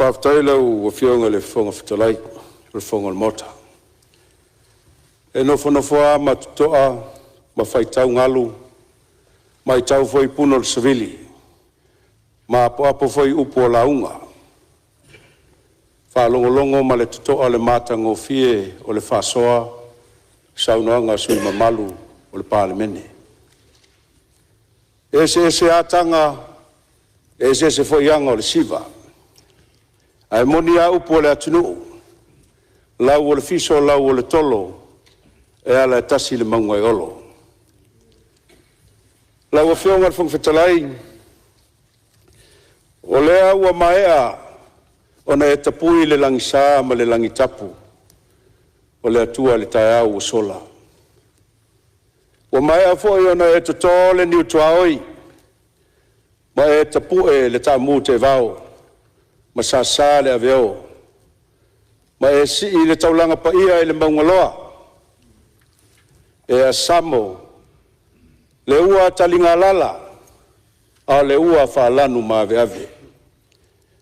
Faafetai i lau Afioga i le Fofoga Fetalai mo le fono a le Maota. E nofonofo a ma totoa ma faitau galu, matau foi puna o le savili ma apoapo foi upu o lauga, faalogologo ma le totoa i le matagofie o le faasoa ma saunoaga a sui usufono mamalu o le Palemene. E eseese a taga, e eseese foi aga o le siva, ae moni a upu a le atunuu, lau o le fiso lau o le tolo, e ala e tasi le mauga e olo. Lau Afioga i le Fofoga Fetalai, o lea ua maea ona e tapui le lagisa ma le lagitapu o le Atua i le taeao ua sola. Ua maea foi ona e toto le niu tuaoi ma e tapue le taamu teevao ma sasa le aveo ma e sii le taulaga paia i le maugaloa e asamo le ua taligalala a o le ua faalanumaveave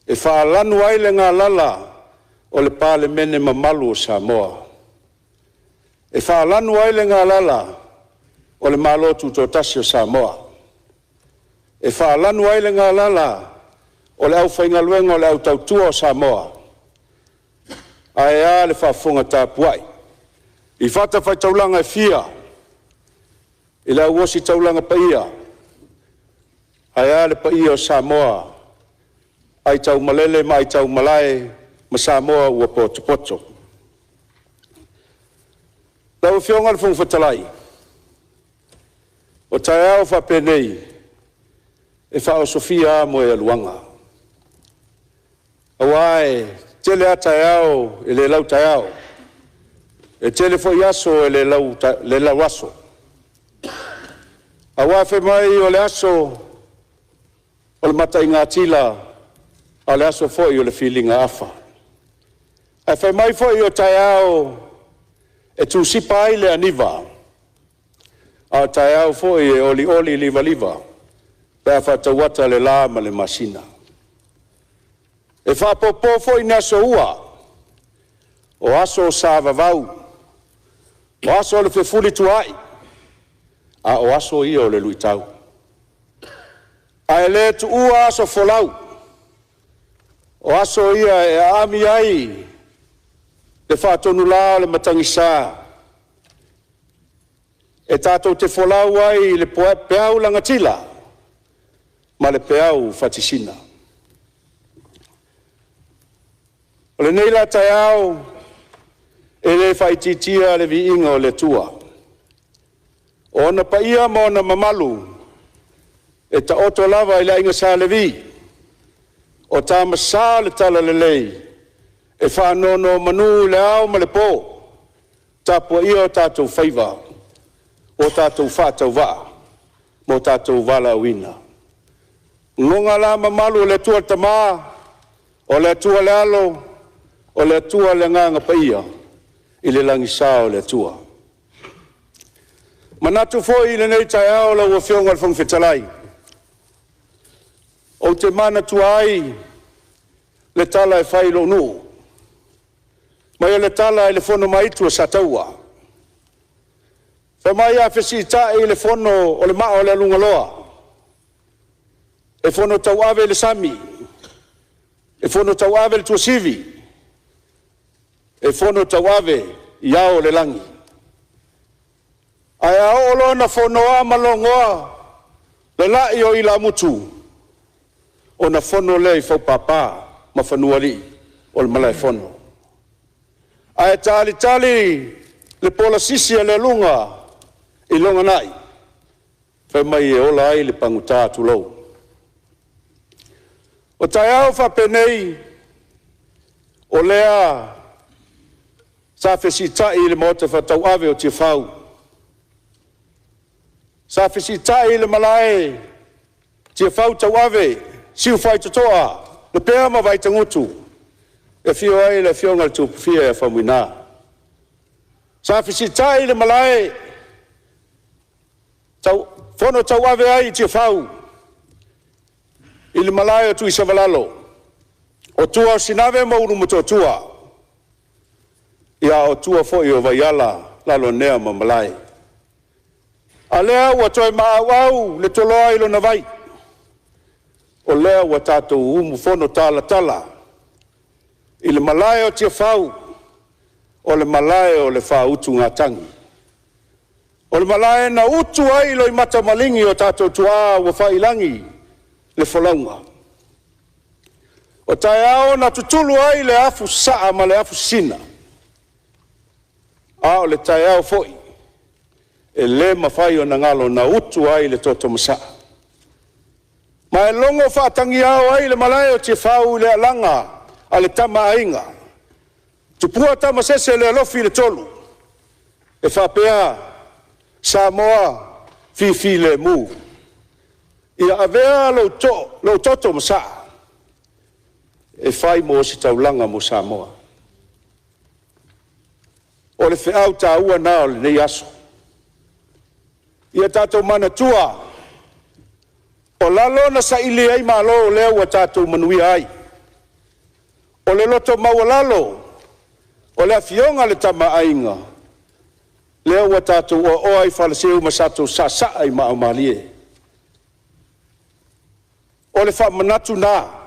e faalanu ai le galala o le Palemene mamalu o Samoa, e faalanu ai le galala o le Malo Tutoatasi o Samoa, e faalanu ai le galala o le aufaigaluega o le au tautua o Samoa. Ae a le faafofoga tapuai i fatafaitaulaga e fia i le au ositaulaga paia, ae a le paia o Samoa aitaumalele ma aitaumalae ma Samoa ua potopoto. Lau Afioga i le Fofoga Fetalai, o taeao faapenei e faaosofia a moegaluaga, aua e tele a taeao e le lautaeao, e tele foi aso e le lauaso, aua fai mai o le aso o le mataigatila, a o le aso foi o le filigaafa. Ae fai mai foi o taeao e tusipa ai le aniva, a o taeao foi e olioli livaliva pe a faatauata le la ma le masina. E faapopo foi ni aso ua, o aso sa vavau, o aso o le feufulituaai, a o aso ia o le luitau. Ae le tuua aso folau, o aso ia e aami ai le faatonula o le matagisa e tatou te folau ai i le peau lagatila ma le peau fatisina. O lenei la taeao, e le faaitiitia le viiga o le Atua, o ona paia ma ona mamalu e taoto lava i le aiga Sa Levi, o tama sa o le talalelei e faanonomanu i le ao ma le po, tapuaia o tatou faiva, o tatou faatauvaa ma o tatou valaauina. Goga la mamalu o le Atua le Tama, o le Atua le Alo, o le Atua le Agaga Paia i le lagisa o le Atua. E manatu foi i lenei taeao lau Afioga i le Fofoga Fetalai, ou te manatua ai le tala e fai i lou nuu, fai mai o le tala i le fono ma-itu a Sataua. Fai mai a fesiitai i le fono o le maa o le aluganoa, e fono tauave i le sami, e fono tauave i le tuasivi, e fono tauave i ao o le lagi. Ae a oo loa ina fonoa ma logoa le lai o ilamutu, ona fono lea i faupapa ma fanuaalii o le malaefono. Ae talitali le polasisi a le aluga i loganai, fai mai e ola ai le pagota, tulou. O taeao faapenei, o lea sa fesiitai i le maota faatauave o Tiafau, sa fesiitai i le malae Tiafau tauave Siufaitotoa Lepea ma Vaitagutu e afio ai le afioga i le Tuapufia ia Faumuina. Sa fesiitai i le malae fono tauave ai i Tiafau i le malae o Tuisavalalo. O tua o Sinave ma Ulumotootua, a o tua foi o Vaiala, Laloanea ma Malae. A lea ua toe maauau le toloa i lona vai, o lea ua tatou umufono talatala i le malae o Tiafau, o le malae o le faautugatagi. O le malae na utu ai loimata maligi o tatou tuaa ua faiilagi le folauga. O taeao na tutulu ai le afusaa ma le afusina, a o le taeao foi e le mafai ona galo na utu ai le toto masaa. Ma e logo faatagiao ai le malae o Tiafau i le alaga a le Tama a Aiga, Tupua Tamasese le alofi i le tolu, e faapea, Samoa fifilemu, ia avea lou toto masaa e fai mo ositaulaga mo Samoa. O le feau taua lena o lenei aso. Ia tatou manatua, o lalo na saili ai malo lea ua tatou manuia ai. O le loto maualalo o le Afioga i le Tama a Aiga, lea ua tatou oaoa ai faleseu ma tatou saasaa i maaomalie. O le faamanatu lena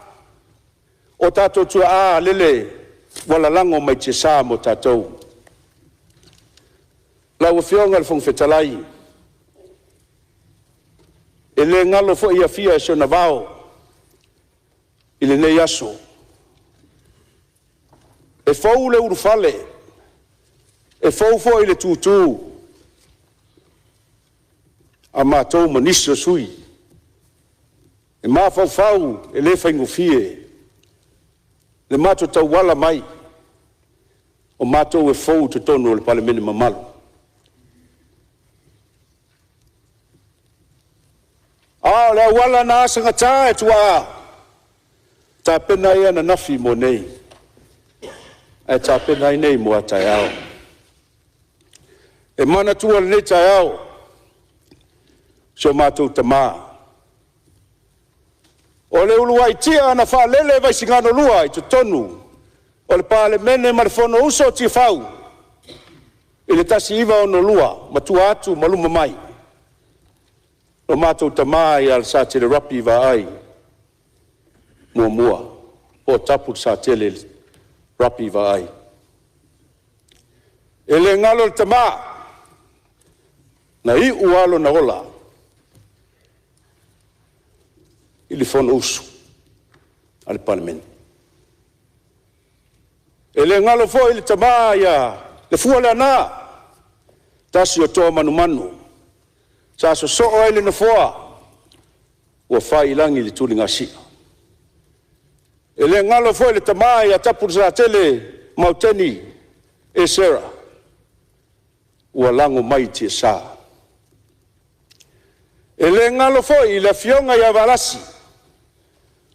o tatou tuaa lele ua lalago mai tiasa mo tatou. Lau Afioga i le Fofoga Fetalai, e le galo foi Afia i si ona vao i lenei aso. E fou le ulufale, e fou foi le tutu a matou ma nisi o sui usufono. E mafaufau e le faigofie le matou tauala mai o matou e fou i totonu o le Palemene mamalu. A o le auala na asagata e tuaa, tapena ai ananafi mo nei, ae tapena ai nei mo a taeao. E manatua i lenei taeao si o matou tama, o le uluai tia na faalele i Vaisigano 2 i totonu o le Palemene ma le Fonousu a Tiafau i le 1962 ma tua atu ma luma mai, lo matou tama ia Lasatele Ruffy Vaai Muamua, po o Tapulesatele Ruffy Vaai. E le galo le tama, na iu lava lona ola i le Fonousu a le Palemene. E le galo foi le tama ia Lefua Leaana, tasi o toa manumanu sa sosoo ai le Nofoa ua fai i lagi le tuligasia. E le galo foi le tama ia Tapulesatele Mauteni Esera, ua lago mai i tiasa. E le galo foi le afioga ia Valasi,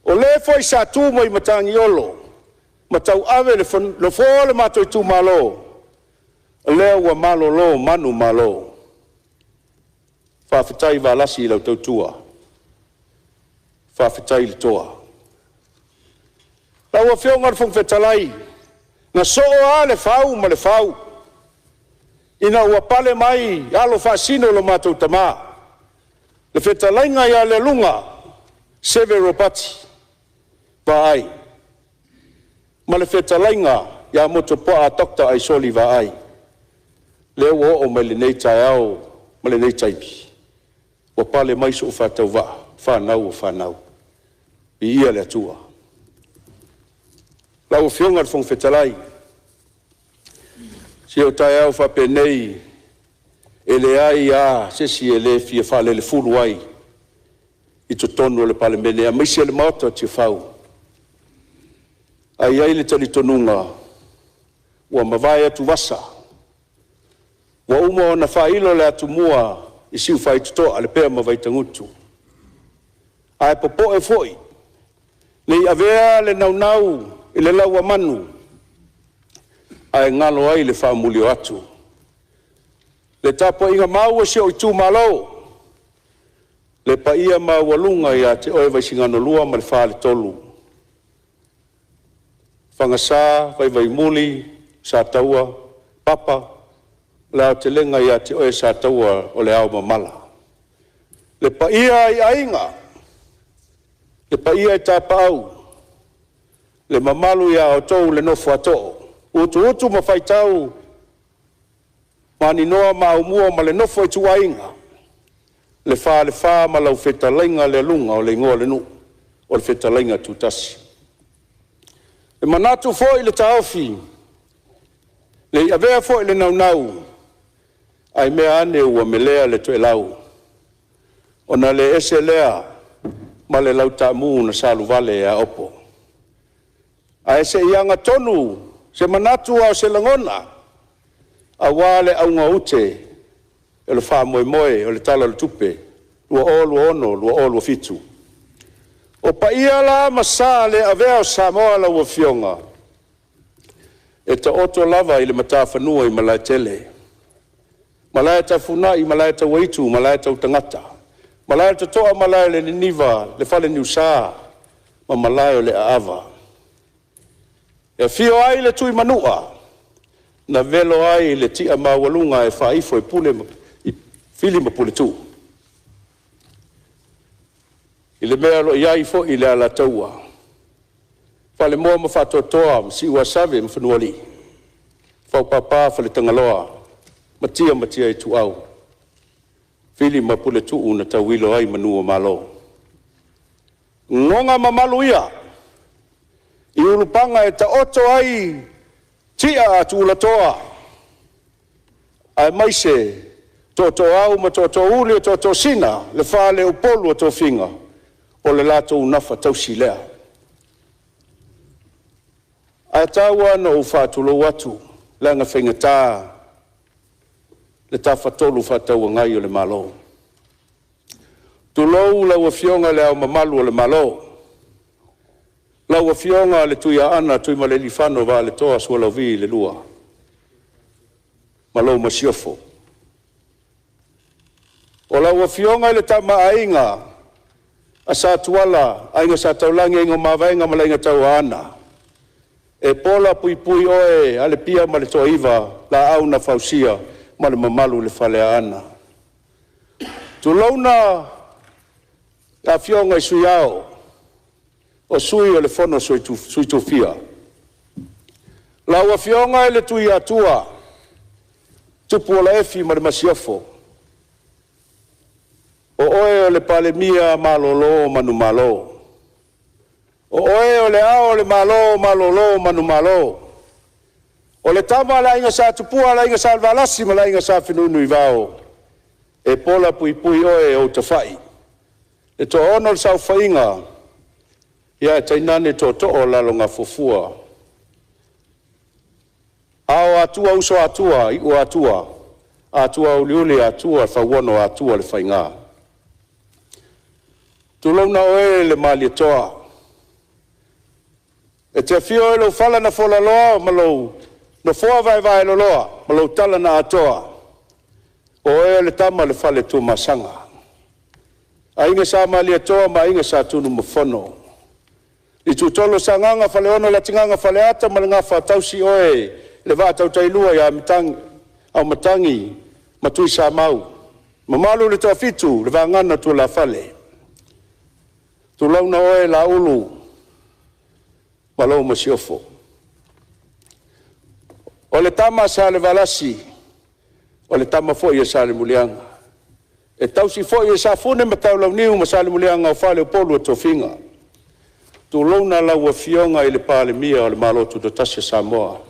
o le foi sa tu mai Matagiolo ma tauave le nofoa o le matou itumalo, o lea ua malolo manumalo. Faafetai Valasi i lau tautua, faafetai le toa. Lau Afioga i le Fofoga Fetalai, na soo lava le fau ma le fau ina ua pale mai alo faasino lo matou tama, le fetalaiga ia Lealuga Seve Ropati Vaai ma le fetalaiga ia Motuopuaa Dr. Aisoli Vaai, lea ua oo mai lenei taeao ma lenei taimi, ua pale mai sou faatauvaa, fanau o fanau. Viia le Atua. Lau Afioga i le Fofoga Fetalai, se o taeao faapenei e leai lava se isi e le fia faalelefulu ai i totonu o le Palemene aemaise le Maota o Tiafau. Ae i ai le talitonuga, ua mavae atuvasa, ua uma ona faailo le atumua i Siufaitotoa Lepea ma Vaitagutu. Ae popoe foi ne i avea le naunau i le lau a manu ae galo ai le faamulioatu. Le tapuaiga mau a si ou itumalo, le paia maualuga ia te oe Vaisigano 2 ma le Faletolu. Fagasa, Vaivaimuli, Sataua, Papa, le aotelega ia te oe Sataua o le ao mamala. Le paia i Aiga, le paia i Tapaau, le mamalu ia outou le nofo a too, Utuutu ma Faitau, Maninoa ma Aumua ma le nofo a ituaiga, le Falefa ma lau fetalaiga Lealuga o le igoa o le nuu, o le fetalaiga Tutasi. E manatu foi le taofi, ne i avea foi le naunau, ae mea ane ua melea le toelau, ona le ese lea ma le lautaamu na saluvale ea Aopo. Ae se i agatonu se manatu a o se lagona aua le augaute o le faamoemoe o le Tala o le Tupe 2026/2027. O paia la ma sa le avea o Samoa lau Afioga, e taoto lava i le matafanua i Malaetele, malae tafunai, malae tauaitu, malae tautagata, malae o le totoa, malae o le niniva, le faleniusa ma malae o le aava. E afio ai le Tuimanua na velo ai le tiamaualuga ae faaifo e Pule ma Fili ma Puletuu i le mea o lo o i ai foi le Alataua, Falemoa ma Faatoatoa ma Siuasave ma Fanualii, Faupapa Faletagaloa ma Tia ma Tia Ituau, Fili ma Puletuu na tauilo ai manu o Malo. Goga mamalu ia i ulupaga e taoto ai tia a tulatoa aemaise tootooau ma tootoouli, o tootoosina le faleupolu o tofiga, o le latou nafa tausi lea. Ae tau lava ina ou faatulou atu leaga e faigata le Tafatolu Fefaatauagai o le Malo. Tulou lau Afioga i Le Ao Mamalu o le Malo, lau Afioga le Tuiaana Tuimalealiifano Vaaletoa Sualauvi II ma lau Masiofo. O lau Afioga i le Tama a Aiga a Sa Tuala, Aiga Sa Taulagi, Aiga o Mavaega ma le Aiga Tauaana, e pola puipui oe Alepia ma le Toaiva, Laau na Fausia ma le mamalu i le Faleaana. Tulouna le Afioga i le Sui Ao, o Sui o le Fono a Sui Tofia. Lau Afioga i le Tuiatua Tupuola Efi ma le Masiofo, o oe o le Palemia malolo manumalo. O oe o le Ao o le Malo malolo manumalo. O le Tama a le Aiga Sa Tupua, le Aiga Sa Salevalasi ma le Aiga Sa Fenunuivao, e pola puipui oe e ou tafai, le toaono o le saofaiga, ae tainane tootoo o le Lalogafuafua. Ao o Atua, uso o Atua, iu o Atua, Atua uliuli, Atua fauono, Atua le faiga. Tulouna oe le Malietoa, e te afio i lou fala na folaloa ma lou nofoa vaevaeloloa ma lou tala na atoa, o oe o le Tama a le Faletuamasaga, Aiga Sa Malietoa ma Aiga Sa Tunumafono. Itutolu o Sagaga, Faleono o le Atigaga, Faleata ma le Gafa, tausi oe le vaa tautailua ia Auimatagi ma Tuisamau, mamalu i le Toafitu le vagana o tulafale. Tulouna oe Lauulu ma lou masiofo. O le tama a Salevalasi o le tama foi a Salemuliaga, e tausi foi e Safune ma Taulauniu ma Salemuliaga o faleupolu o tofiga. Tulouna lau Afioga i le Palemia o le Malo Tutoatasi o Samoa.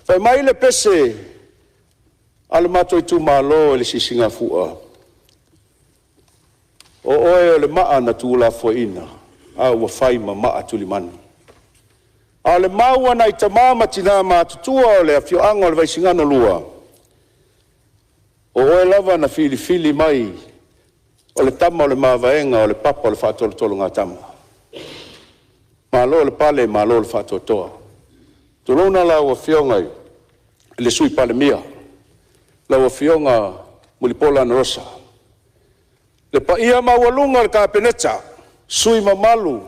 Fai mai le pese a lo matou itumalo i le Sisigafua, o oe o le maa na tuulafoaiina a ua fai ma maa tulimanu. A o le mau a nai tama ma tina matutua o le afioaga o le Vaisigano 2, o oe lava na filifili mai o le tama o le mavaega o le papa o le faatolotologatama. Malo le pale malo le faatoatoa. Tulouna lau Afioga i le Sui Palemia, lau Afioga Mulipola Anarosa. Le paia maualuga i le Kapeneta, sui usufono mamalu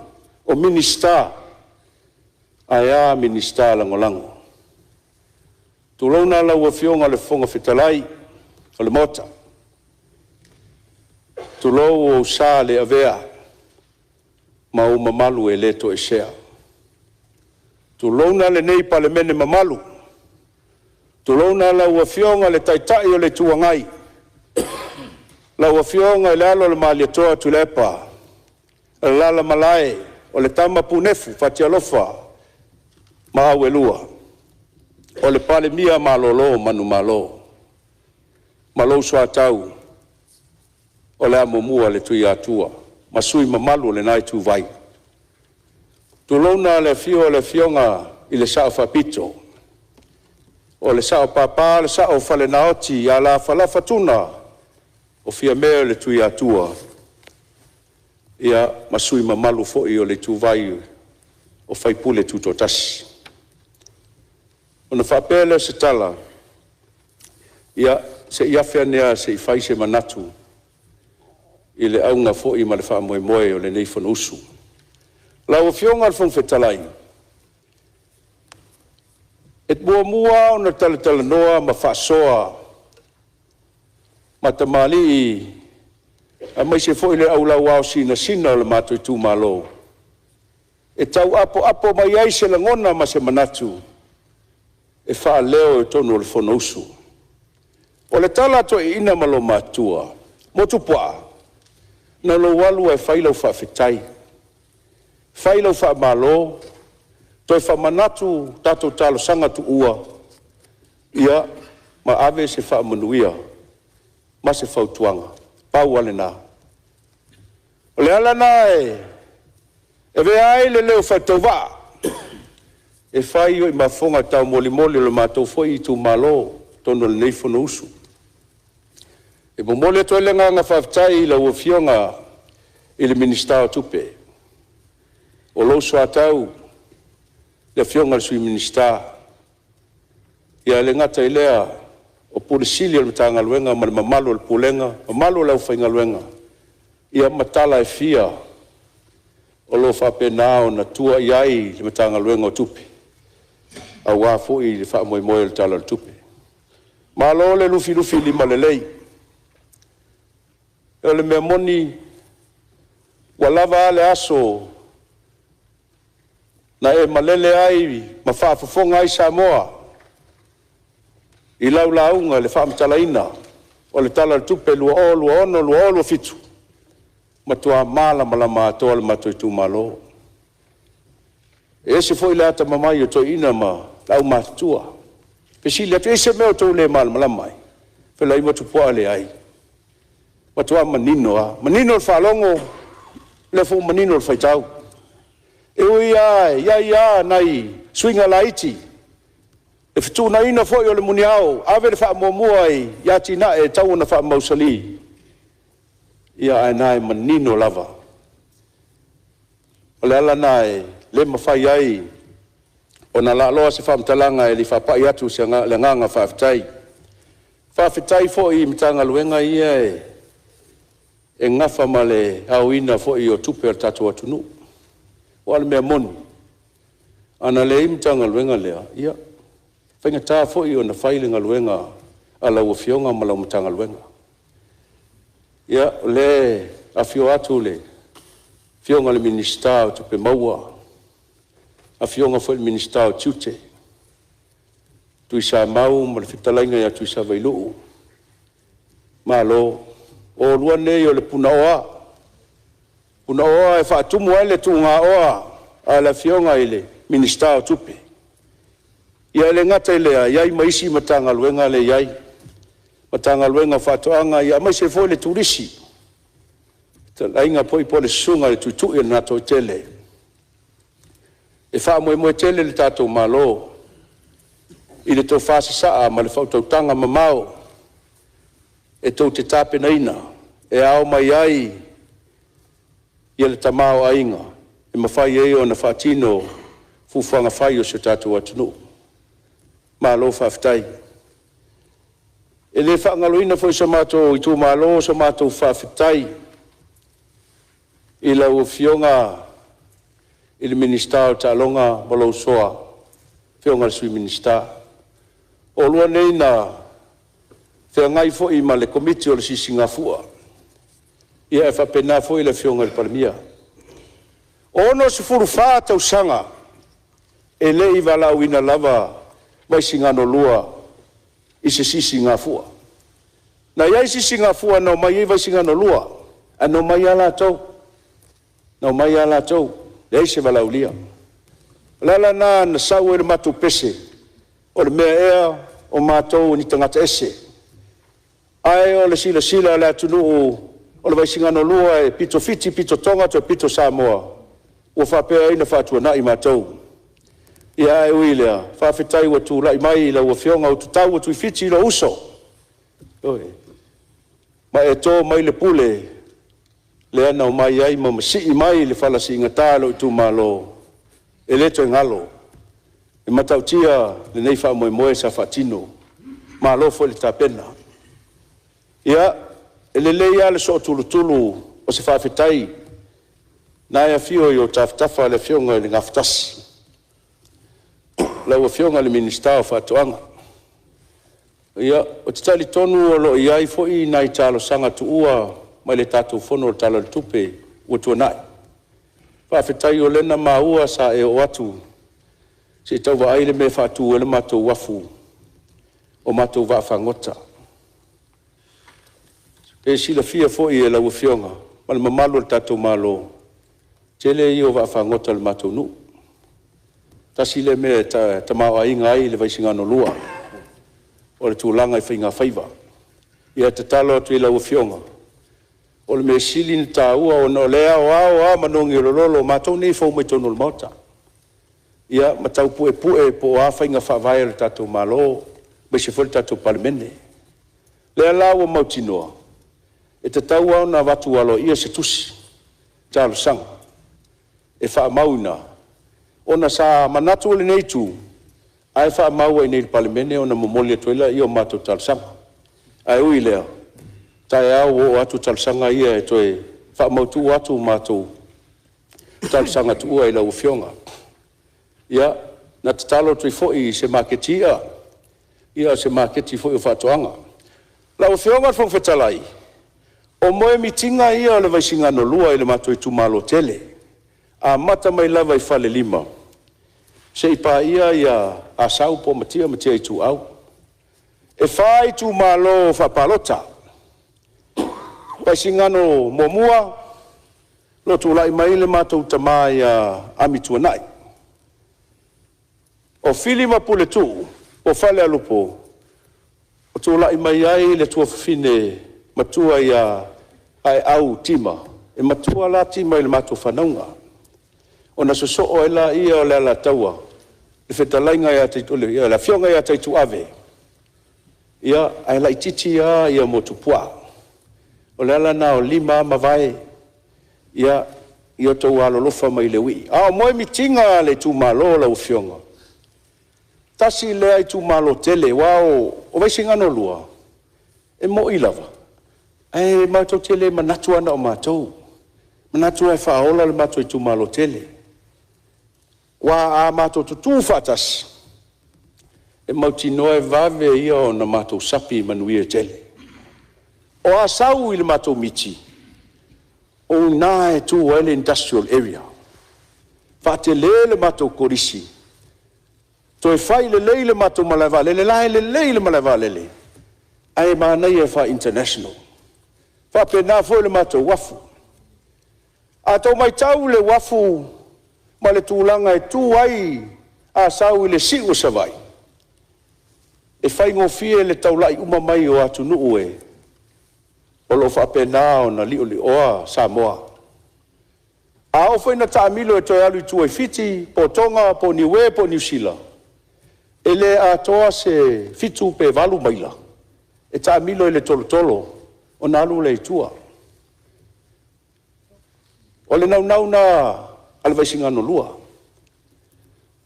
o Minisita. Ae a Minisita Lagolago. Tulouna lau Afioga i le Fofoga Fetalai o le Maota, tulou ou sa le avea ma ou mamalu e le toesea. Tulouna lenei Palemene mamalu, tulouna lau Afioga i le Taitai o le Itu Agai, lau Afioga i le Alo o le Malietoa Tuilaepa Alalamalae o le Tama Punefu Fatialofa ma Auelua, o le Palemia malolo manumalo ma lou soatau o le amomua a le Tuiatua ma sui usufono mamalu o lena ituvai. Tulouna le afio o le Afioga i le Sao Faapito, o le Sao Papa, le Sao o Falenaoti ia Lafalafa Tuna o Fiame o le Tuiatua, ia ma sui usufono mamalu foi o le ituvai o faipule tutoatasi. Ona faapea lea o se tala, ia, se i afe ane lava se i fai se manatu i le auga foi ma le faamoemoe o lenei Fonousu. Lau Afioga i le Fofoga Fetalai, e muamua lava ona talatalanoa ma faasoa ma tamalii aemaise foi le au lauao sinasina o le matou itumalo e tau apoapo mai ai se lagona ma se manatu e faaleo i totonu o le Fonousu. O le tala a toeaiina ma loomatutua, Motuopuaa, na lou alu lava e fai lau faafetai, fai lau faamalo, toe faamanatu tatou talosaga tuua, ia, ma ave se faamanuia ma se fautuaga. Pau lava lena. O le ala lena e avea ai le leo faatauvaa e fai o ma fofoga taumolimoli o le matou foi itumalo i totonu o lenei Fonousu. E momoli atu ai le agaga faafetai i lau Afioga i le Minisita o Tupe, o lou soatau le Afioga i le Sui Minisita, ae le gata i lea o Ofisa Sili o le Matagaluega ma le mamalu o le Pulega, mamalu o le aufaigaluega, ia ma tala e fia o lo o faapena ona tua i ai le Matagaluega o Tupe aua foi le faamoemoe o le Tala o le Tupe. Malo le lufilufilima lelei. O le mea moni, ua lava a le aso na e malele ai ma faafofoga ai Samoa i lau lauga i le faamatalaina o le Tala o le Tupe 2026/2027, ua matua malamalama atoa lo matou itumalo. E ese foi le atamamai o toeaiina ma le aumatutua. E fesili atu, e i ai se mea o outou le malamalama ai? Fai mai, Motuopuaa, e leai, ua matua manino lava, manino le faalogo, o lea foi ua manino le faitau. E ui lava e i ai lava nai suiga laiti, le fetuunaiga foi o le muniao, ave le faamuamua i atinae e tatau ona faamausali, a o lena e manino lava. O le ala lena e le mafai ai ona laaloa se faamatalaga ae le i faapai atu le agaga faafetai. Faafetai foi i Matagaluega ia e nafa ma le aoina foi o tupe a le tatou atunuu. Aua o le mea moni, a na leai le Matagaluega lea, ia, e faigata foi ona fai le galuega a lau Afioga ma lau Matagaluega. Ia, o lea e afio atu le Afioga i le Minisita o Tupe Maua, afioga foi i le Minisita o Tiute, Tuisamau ma le fetalaiga ia Tuisavailuu, malo. O oulua nei o le punaoa, punaoa e faatumu ai le tugaoa a le Afioga i le Minisita o Tupe. Ia e le gata i lea, e i ai ma isi Matagaluega lea e i ai, Matagaluega o Faatoaga aemaise foi le Turisi, le fetalaiga foi po o le Susuga i le Tuitui o le Gatoaitele. E faamoemoe tele le tatou Malo i le tofa sasaa ma le faautautaga mamao e tou te tapenaina e ao mai ai le tamaoaiga e mafai ai ona faatino fuafuaga fai a si o tatou atunuu. Malo faafetai. E le faagaloina foi e si o matou itumalo sa matou faafetai i lau Afioga i le Minisita o Taaloga ma lou uso a afioga i le Sui Minisita. O oulua nei na feagai foi ma le Komiti o le Sisigafua, ae faapena foi le Afioga i le Palemia. E 64 tausaga e le i valaauina lava Vaisigano 2 i se sisigafua. Na i ai sisigafua na omai ai Vaisigano 2, ae na omai lava latou, na omai lava latou, leai se valaaulia. O le ala lena na sau ai le matou pese, o le mea ea o matou o ni tagata ese, ae o le silasila a le atunuu o le Vaisigano 2 e pito Fiti pito Toga toe pito Samoa, ua faapea ai ona faatuanai matou. Ae ui i lea, faafetai ua tulai mai lau Afioga Ututau Atuifiti, lou uso, ioe, ma e to mai le pule lea na omai ai ma masii mai le fala siigata o lou itumalo, e le toe galo. E matautia lenei faamoemoe sa faatino, malo foi le tapena. Ia, e lelei lava le sootulutulu o se faafetai, o lena e afio i ou tafatafa le Afioga i le Gafatasi, lau Afioga i le Minisita o Faatoaga. Ia, ou te talitonu o lo o i ai foi nai talosaga tuua mai le tatou Fono i le Tala o le Tupe ua tuanai. Faafetai o lea na maua sa e oo atu se i tau vaai le mea e faatu ai le matou uafu o matou vaafagota. E silafia foi e lau Afioga ma le mamalu o le tatou Malo, o le tele ia o vaafagota a le matou nuu. Tasi lea mea e tamaoaiga ai le Vaisigano 2, o le tulaga i faigafaiva. Ia e tatalo atu i lau Afioga, o le mea sili ona taua ona o lea e aoao lava manogi o le lolo, o matou nei e fou mai totonu o le Maota, ia ma tau puepue po o a faiga faavae a le tatou Malo aemaise foi le tatou Palemene. O lea la ua mautinoa, e tatau lava ona avatu aloaia se tusi talosaga e faamau i ina, ona sa manatu lenei itu, a e faamau lava i inei i le Palemene ona momoli atu ai lea o matou talosaga. Ae ui i lea, o taeao ua oo atu talosaga ia e toe faamautu atu matou talosaga tuua i lau Afioga. Ia, na tatalo atu ai foi i se maketi i'a, ia o se maketi foi o faatoaga. Lau Afioga i le Fofoga Fetalai, o moemitiga ia o le Vaisigano 2 i le matou itumalo tele, amata mai lava i Falelima seia paia Asau po o Matia ma Matia Ituau. E 4 itumalo faapalota, Vaisigano 1, o lo o tulai mai le matou tama ia Amituanai. O Fili ma Puletuu po o Falealupo, ua tulai mai ai le tuafafine matua ia Aeau Tima, e matua la Tima i le matou fanauga, ona sosoo ai lea o le Alataua, le fetalaiga ia le Afioga ia Taituave, ia, ae laitiiti lava Motuopuaa. O le ala lena o lima lava mavae, ia outou alolofa mai i le uii. A o moemitiga a le itumalo lau Afioga, tasi lea itumalo tele, aua o Vaisigano 2, e moni lava, ae matou te le manatu lava na o matou, e manatu lava e faaola le matou itumalo tele. Aua a matou tutu faatasi, e mautinoa e vave ia ona matou sapi i manuia e tele. O Asau i le matou miti, o i ina e tu ai le industrial area, faatele le matou kolisi, toe fai lelei le matou malae vaalele, o la e lelei le malae vaalele, ae manaia e faa-international. E faapena foi le matou uafu. A outou matau i le uafu ma le tulaga e tu ai Asau i le siu o Savaii, e faigofie le taulai uma mai o atunuu o lo o faapena ona liolioa Samoa. A oo foi ina taamilo e toe alu i tua i Fiti po o Toga po o Niue po o Niu Sila, e le atoa se 7 pe 8 maila e taamilo ai i le tolotolo ona alu lea i tua. O le naunau lena a le Vaisigano 2,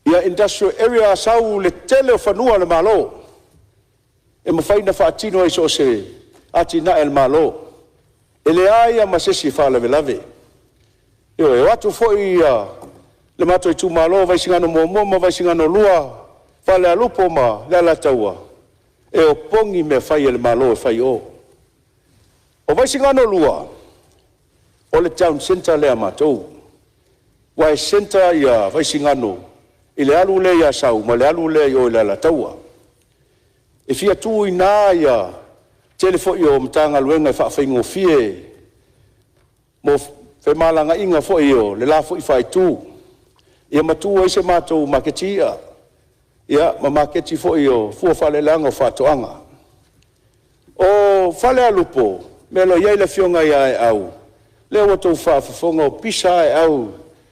ia industrial area Asau i le tele o fanua o le Malo e mafai ona faatino ai so o se atinae a le Malo. E leai lava ma se isi e faalavelave. Ioe, e o atu foi Le matou itumalo o Vaisigano 1 ma Vaisigano 2, Falealupo ma le Alataua, e opogi mea fai a le Malo e fai i o. O Vaisigano 2, o le town centre lea a matou, aua e centre Vaisigano i le alu lea i Asau ma le alu lea i o i le Alataua. E fia tu i ina le tele foi o Matagaluega e faafaigofie mo femalagaaiga foi o le la foi faaitu, ia ma tu ai se matou maketi i'a, ia ma maketi foi o fua o faaeleeleaga o faatoaga. O Falealupo, le mea o lo o i ai le afioga ia Aeau, lea ua outou faafofoga, ua pisa lava Aeau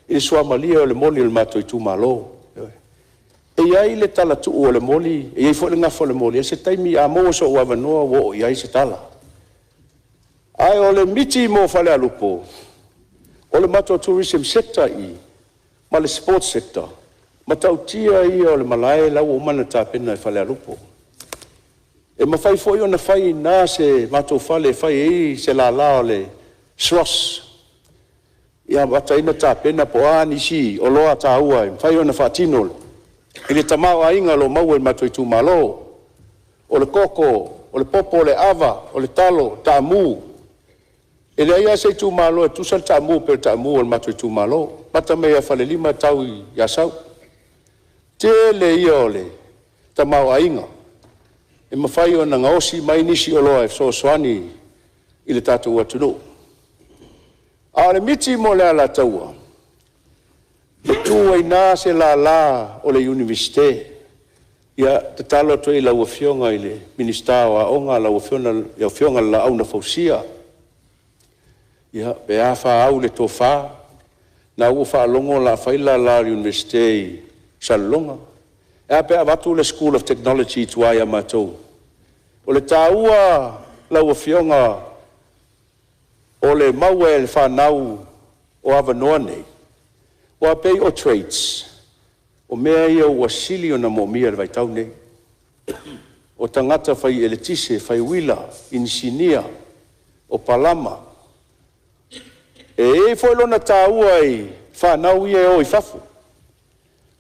i le suamalie o le moli o le matou itumalo. E i ai le talatuu o le moli, e i ai foi le gafa o le moli, o se taimi a maua sou avanoa ua oo i ai se tala. Ae o le miti mo Falealupo, o le matou tourism sector i i ma le sports sector, o le matautia ia o le malae la ua uma ona tapena i Falealupo. E mafai foi ona fai i ina se matou fale e fai ai se lala o le SROS e amata ai ona tapena po o a nisi oloa taua e mafai ona faatino i le tamaoaiga o lo o maua i le matou itumalo. O le koko, o le popo o le ava, o le talo, taamu. E leai lava se itumalo e tutusa le taamu pei o le taamu a le matou itumalo, amata mai ia Falelima e tau i Asau. O le tele ia o le tamaoaiga e mafai ona gaosi mai nisi oloa e fesoasoani i le tatou atunuu. A o le miti mo le Alataua, e tu ai i ina se lala o le Iunivesite. Ia, e tatalo atu ai i lau Afioga i le Minisita o Aoga lau Afioga i le Laau na Fausia, ia, pe a fa au le tofa, o lena ua ou faalogo o le a fai le lala o le Iunivesite i Salelologa. Ae a pe a avatu le School of Technology i tua ia matou? O le taua lau Afioga o le maua e le fanau o avanoa nei, aua e pei o trades, o mea ia ua sili ona moomia i le vaitau lenei. O tagata fai eletise, fai uila, inisinia, o palama. E i ai foi lona taua i fanau ia e o i fafo,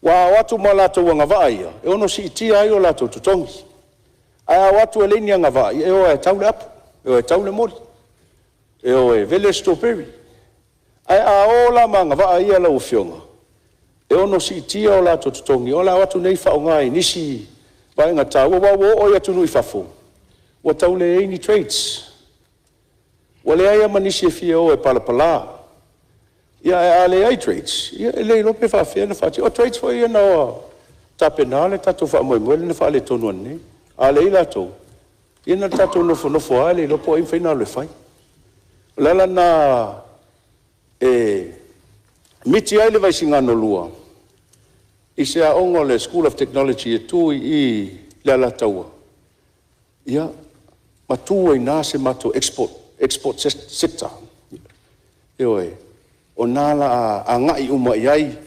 aua a o atu ma latou agavaa ia, e ono siitia ai o latou totogi. Ae a o atu e leai ni agavaa, ia e o lava e tau le apu, e o e tau le moli, e o e vele le strawberry. Ae a o la ma agavaa ia lau Afioga, e ono siitia o latou totogi, o le a o atu nei faaaoga i nisi vaega taua. Aua ua oo i atunuu i fafo, ua tau leai ni trades, ua leai lava ma nisi e fia o e palapala. Ia ae a leai trades, ia e le iloa pe faapefea ona faatino. O trades foi ia na tapena le tatou faamoemoe lea na faaletonu ananei. A leai latou, ia na o le tatou nofonofo lava le iloa po o ai e mafai ona alu e fai. O le ala lena e miti ai le Vaisigano 2 i se aoga o le School of Technology e tu i i i le Alataua, ia, ma tu ai i ina se matou export sector. Ioe. O i ina o le a agai uma i ai,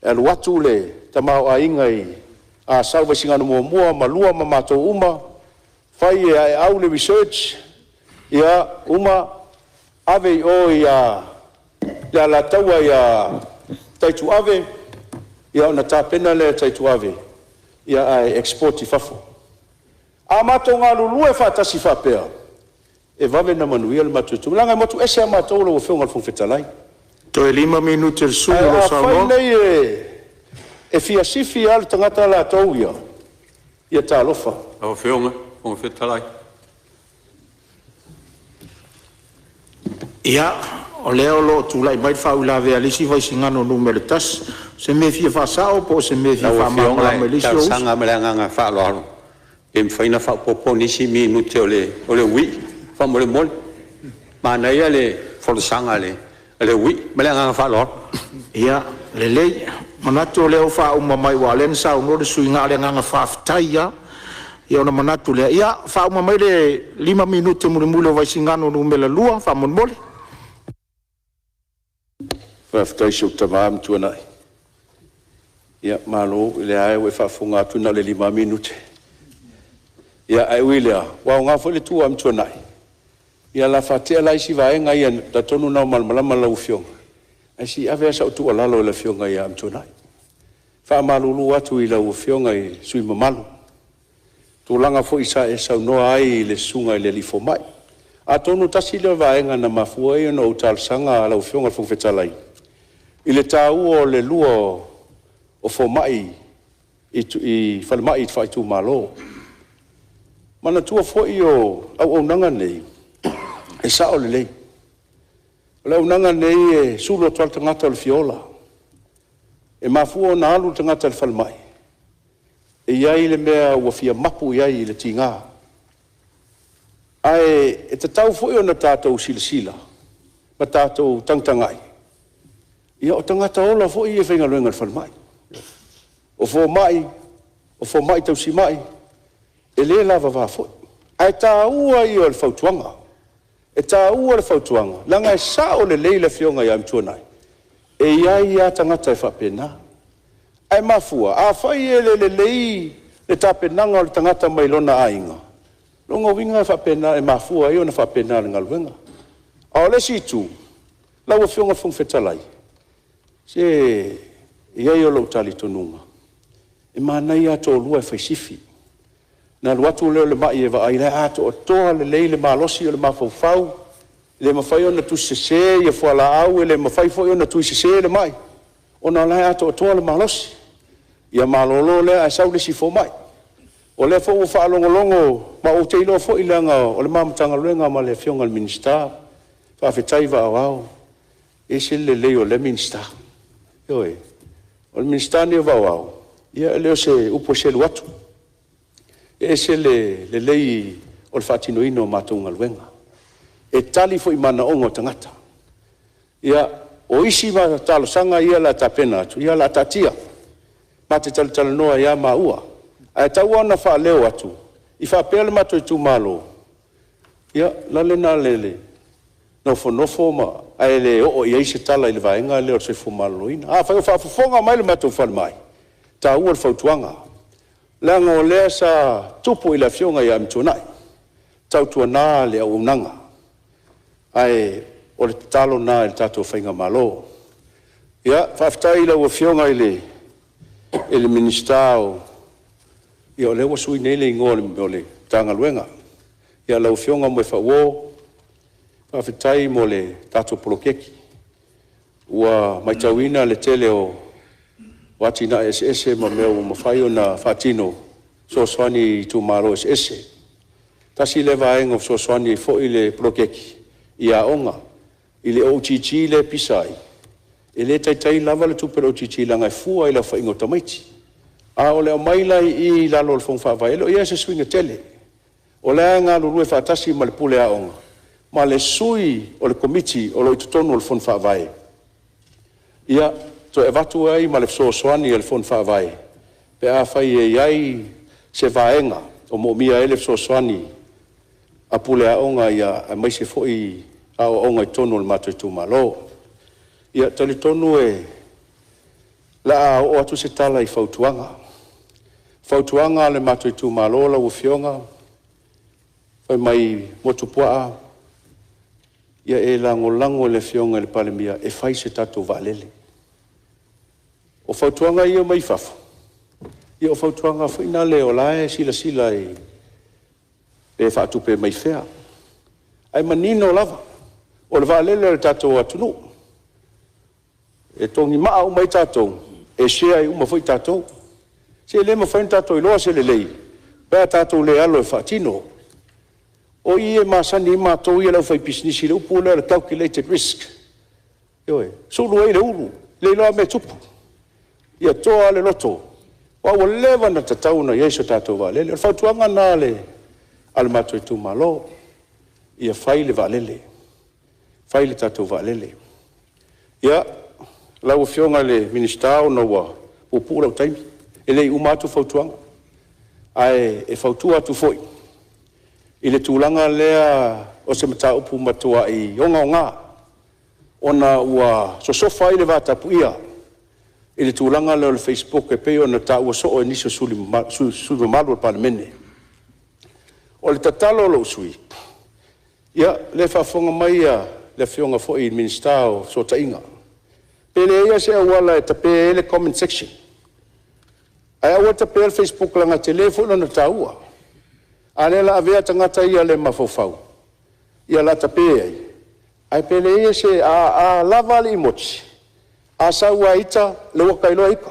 e alu atu le tamaoaiga i Asau, Vaisigano 1 ma 2 ma matou uma, fai e Aeau le research, ia uma ave i o i le Alataua ia Taituave ona tapena lea e Taituave ae export i fafo. A matou galulue faatasi faapea, e vave ona manuia le matou itumalo, leaga e motu ese lava matou lau Afioga i le Fofoga Fetalai. Toe 5 minute o le sui usufono Ae o lo o afai saunoa. nei e fia sifi lava le tagata latou ia, ia talofa. Lau Afioga i le Fofoga Fetalai. Ia, o lea o lo o tulai mai le faauilavea a le isi Vaisigano 1. O se mea e fia faasao po o se mea e fia Lau Afioga faamalamalama i le e isi ou uso? talosaga ma le agaga faaaloalo, pe mafai ona faaopoopo nisi minute o le uii faamolemole. Manaia le folasaga a le uii. Ma le agaga faaaloalo. Ia, lelei. Manatu o lea ua faauma mai aua o lea na saunoa le sui usufono, na o le agaga faafetai lava. Ia ona manatu lea, ia faauma mai le 5 minute mulimuli o Vaisigano 2 faamolemole. Faafetai i si ou tama Amituanai. Ia malo, o lea lava ua e faafofoga atu na o le 5 lava minute. Ia, ae ui i lea, ua aoga foi le tu a Amituanai, ia o le a faatea la isi vaega ia, e talitonu o lena ua malamalama lau Afioga. Ae se i ave lava sau tuualalo i le Afioga ia Amituanai. E faamalulu atu i lau Afioga i le sui usufono mamalu, i tulaga foi sa e saunoa ai i le susuga i le alii fomai. Atonu tasi lea o vaega na mafua ai ona ou talosaga lau Afioga i le Fofoga Fetalai, i le taua o le lua o fomai i falemai faaitumalo. Manatua foi o auaunaga nei, e sao lelei, o le auaunaga lenei e sulu atu lava le tagata o le fia ola. E mafua ona alu le tagata i le falemai, e i ai le mea ua fia mapu i ai i le tiga. Ae e tatau foi ona tatou silasila ma tatou tagatagai, ia o tagata ola foi ia e faigaluega i le falemai. O fomai, o fomai tausimai, e le lavava foi. Ae taua ia o le fautuaga, e taua le fautuaga, leaga e sao lelei le Afioga ia Amituanai, e i ai lava tagata e faapena. Ae mafua, afai e le lelei le tapenaga o le tagata mai lona aiga, o lona uiga e faapena, e mafua ai ona faapena i le galuega. A o le isi itu, lau Afioga i le Fofoga Fetalai, se e i ai lou talitonuga, e manaia lava le toalua e fai sifi, ona alu atu lea o le mai e vaai o la e atoatoa lelei le malosi o le mafaufau, e le mafai ona tusi sese fualaau, e le mafai foi ona tusi sese le mai, ona o la e atoatoa le malosi. Ia malolo lea ae sau le isi fomai. O lea foi ua faalogologo, ma ou te iloa foi leaga o le ma Matagaluega ma le Afioga i le Minisita, faafetai vaa o Ao, e ese le lelei o lea Minisita. Ioe. O le Minisita lenei o Vaa o Ao, ia e le o se upu e selu atu, e ese le lelei o le faatinoina o matou galuega. E tali foi i manaoga o tagata. Ia, o isi talosaga ia o le a tapena atu, ia o le a taatia, ma te talatalanoa ai lava maua. Ae tau lava ina faaleo atu, i faapea lo matou itumalo, ia, o le ala lena o le nofonofo ae le oo i ai se tala i le vaega lea o le soifua maloloina. Afai o faafofoga mai le matou falemai, e taua le fautuaga, leaga o lea sa tupu i le Afioga ia Amituanai, tautuana le auaunaga, ae o le tatalo lena i le tatou faigamalo. Ia, faafetai i lau Afioga i le Minisita o… ia o lea ua sui nei le igoa o le Matagaluega, lau Afioga Moefaauo, faafetai mo le tatou poloketi. Ua matauina le tele o atinae eseese ma mea ua mafai ona faatino e fesoasoani i itumalo eseese. Tasi lea vaega ua fesoasoani ai foi le poloketi i aoga, i le OGG lea e pisa ai, e le taitai lava le tupe a le OGG leaga e fua i le aofaiga o tamaiti. A o le aumai la i i i lalo o le Fono Faavae, e le o i ai se suiga tele. O la e galulue faatasi ma le pule aoga ma le sui o le Komiti o lo o i totonu o le Fono Faavae, ia toe avatu ai ma le fesoasoani a le Fono Faavae pe afai e i ai se vaega o moomia ai le fesoasoani a pule aoga aemaise foi aoaoga i totonu o le matou itumalo. Ia, e talitonu o le a oo atu se tala i fautuaga. O fautuaga a le matou itumalo lau Afioga, fai mai Motuopuaa, ia e lagolago i le Afioga i le Palemia e fai se tatou vaalele. O fautuaga ia mai fafo, ia o fautuaga foi lea o la e silasila pe faatupe mai fea, ae manino lava, o le vaalele a le tatou atunuu, e togimaa uma ai tatou, e share uma ai foi tatou. Se le mafai ona tatou iloa se lelei pe a tatou le alo e faatino. O i e masani ai matou ia le aufaipisinisi i le upu lea o le calculated risk, ioe, sulu ai le ulu, le iloa lava le mea e tupu. Ia toa lava le loto, aua ua leva ona tatau ona i ai se tatou vaalele. O le fautuaga lena a le matou itumalo, ia fai le vaalele, fai le tatou vaalele. Ia, lau Afioga i le Minisita ona ua puupuu lou taimi, e le i uma atu fautuaga, ae fautua atu foi i le tulaga lea o se mataupu matuai ogaoga ona ua sosofa ai le vatapuia i le tulaga lea o le facebook e pei ona taua soo e nisi o sui usufono mamalu o le Palemene. O le tatalo a lou sui usufono, ia o lea e faafofoga mai le Afioga foi i le Minisita o Fesootaiga. Pe leai lava se auala e tape ai le comment section, ae aua le tapeina le facebook leaga e tele foi lona taua. A o lea o le a avea tagata ia le mafaufau o le a tape ai, ae pe leai se… a lava le emoji, a sau lava e ita, o lea ua ta iloa e ita.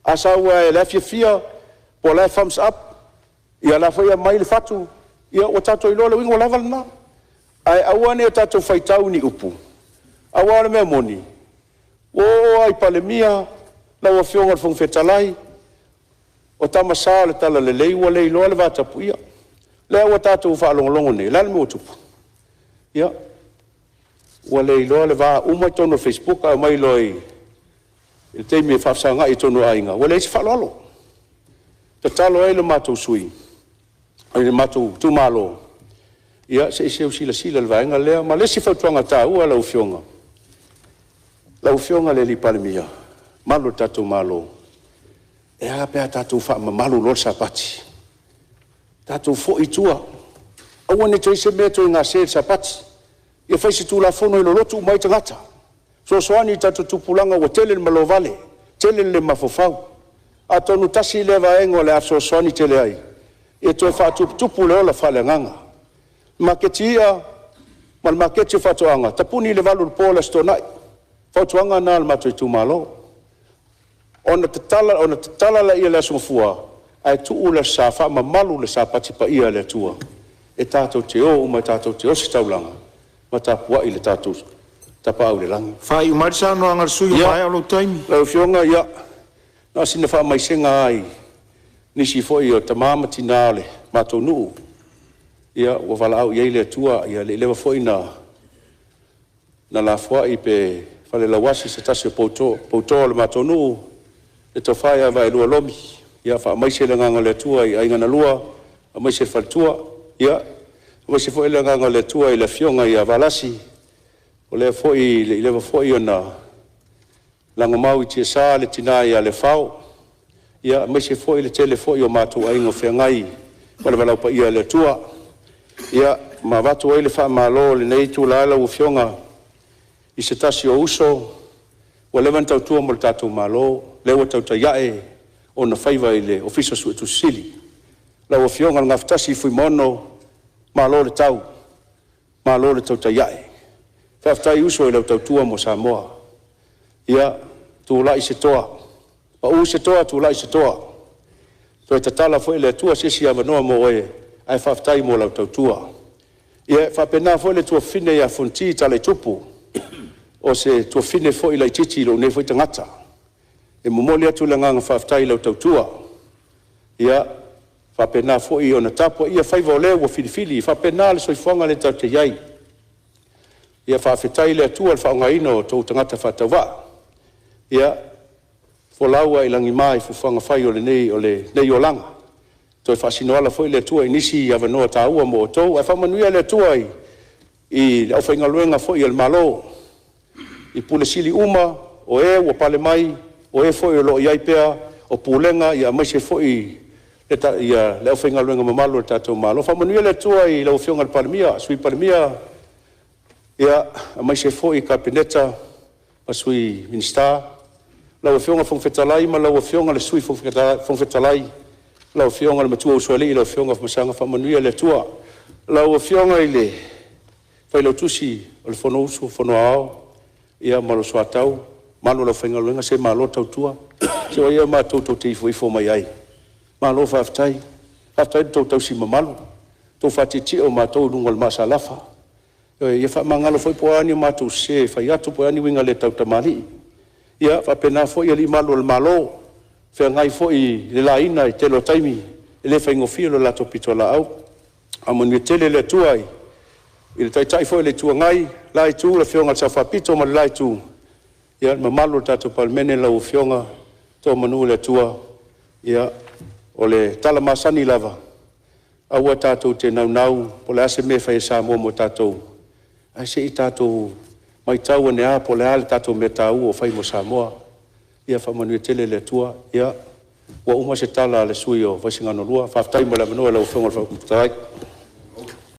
A sau lava o la e fiafia po o la e thumbs up, ia o la e foi e aumai le fatu, ia ua tatou iloa, o lona uiga ua lava lena. Ae aua ne i o tatou faitau i ni upu, aua o le mea moni, ua oo lava i Palemia, lau Afioga i le Fofoga Fetalai, o tama sa o le talalelei ua le iloa le vatapuia. O lea ua tatou faalogologo nei, o le a le mea ua tupu? Ia, ua le iloa le va, uma i totonu o le facebook ae omai loa i le taimi e faafesagai i totonu o aiga, ua leai se faaaloalo. E tatalo ai lo matou sui usufono, le matou itumalo, ia se i seu silasila i le vaega lea. Ma le isi fautuaga taua lau Afioga, lau Afioga i le Palemia ma le mamalu o le tatou Malo, e a pe a tatou faamamalu loa le Sapati, tatou foi i tua, aua ne i toe i ai se mea e toe gase i le Sapati. Ia fai se Tulafono e lolotu uma ai tagata, fesoasoani i tatou tupulaga ua tele le malovale, tele le le mafaufau. Atonu tasi lea vaega o le a fesoasoani tele ai e toe faatuputupu le ola faaleagaga. Maketi i'a ma le maketi o faatoaga, tapuni i le 8 i le po i le Aso Toonai. O le fautuaga lena a le matou itumalo, ona tatala lea i le Aso Gafua, ae tuu le Aso Sa e faamamalu le Sapati paia a le Atua e tatou te o uma tatou te ositaulaga ma tapuai i le tatou Tapaau i le Lagi. Faaiu mai le saunoaga a le sui usufono ua maea lou taimi. Lau Afioga, ia, na o sina faamaisega lava i nisi foi o tama ma tina o le matou nuu ua valaau i ai le Atua, e le i leva foi ona lafoai pe falelauasi se tasi o pouto o le matou nuu, le tofa ia Vaaelua Lomi. Ia faamaise le agaga o le Atua i aiga na lua, faamaise i le faletua. Ia faamaise foi le agaga o le Atua i le afioga ia Valasi, o lea foi e le i leva foi ona lagomau i tiasa le tina ia Lefao, aemaise foi le tele foi o matou aiga o feagai ma le valaau paia a le Atua. Ia, ma avatu ai le faamalo i lenei itula lau Afioga i se tasi o uso ua leva ona tautua mo le tatou Malo, lea ua tautai ae ona faiva i le Ofisa Suetusi Sili, lau Afioga i le Gafatasi Fuimaono, malo le tau, malo le tautai a'e. Faafetai uso i lau tautua mo Samoa. Ia tulai se toa, pau se toa tulai se toa, toe tatala foi e le Atua se isi avanoa mo oe, ae faafetai mo lau tautua. Ia e faapena foi le tuafafine ia Fonoti Talaitupu, o se tuafafine foi laitiiti i lou nei foi tagata. E momoli atu le agaga faafetai i lau tautua, ia faapena foi ona tapuaia faiva o le ua filifili, e faapena le soifuaga lea tatou te i ai. Ia faafetai i le Atua i le faaaogaina o outou tagata faatauvaa. Ia folau lava i lagima i fuafuaga fai o lenei olaga, toe faasinoala foi le Atua i nisi avanoa taua mo outou. Ae faamanuia le Atua i le aufaigaluega foi a le Malo i Ofisa Sili uma o e ua pale mai, o e foi o lo o i ai pea o Pulega aemaise foi le aufaigaluega mamalu a le tatou Malo. Faamanuia le Atua i lau Afioga i le Palemia, Sui Palemia, aemaise foi le Kapeneta ma Sui Minisita. Lau Afioga i le Fofoga Fetalai ma lau Afioga i le Sui Fofoga Fetalai, lau Afioga i le Matuausoalii lau Afioga Afamasaga, faamanuia le Atua. Lau Afioga i le Failautusi o le Fonousu a le Fono Aoao ma lou soatau, le mamalu o le aufaigaluega, se malo le tautua. Se o ai ea matou tou te ifoifo mai ai? Malo faafetai. Faafetai i le tou tausi mamalu, le tou faatietie o matou i luga o le maasalafa. Ioe, ia faamagalo foi po o a ni matou sese e fai atu po o a ni uiga le tautamalii. Ia faapena foi alii malu o le Malo o feagai foi i le laina i le tele o taimi, e le faigofie le latou pitolaau. Faamanuia tele le Atua i le Taitai foi o le Itu Agai, le la Itu, le Afioga i le Sao Faapito ma le la Itu, ia le mamalu o le tatou Palemene, lau Afioga, faamanu le Atua. Ia, o le tala masani lava, aua tatou te naunau po o le a se mea e fai a Samoa mo tatou, ae se i tatou matau ane lava po o le a le tatou mea taua o fai mo Samoa. Ia faamanuia tele le Atua. Ia, ua uma se tala a le sui usufono mo Vaisigano 2. Faafetai mo le avanoa i lau Afioga i le Fofoga Fetalai.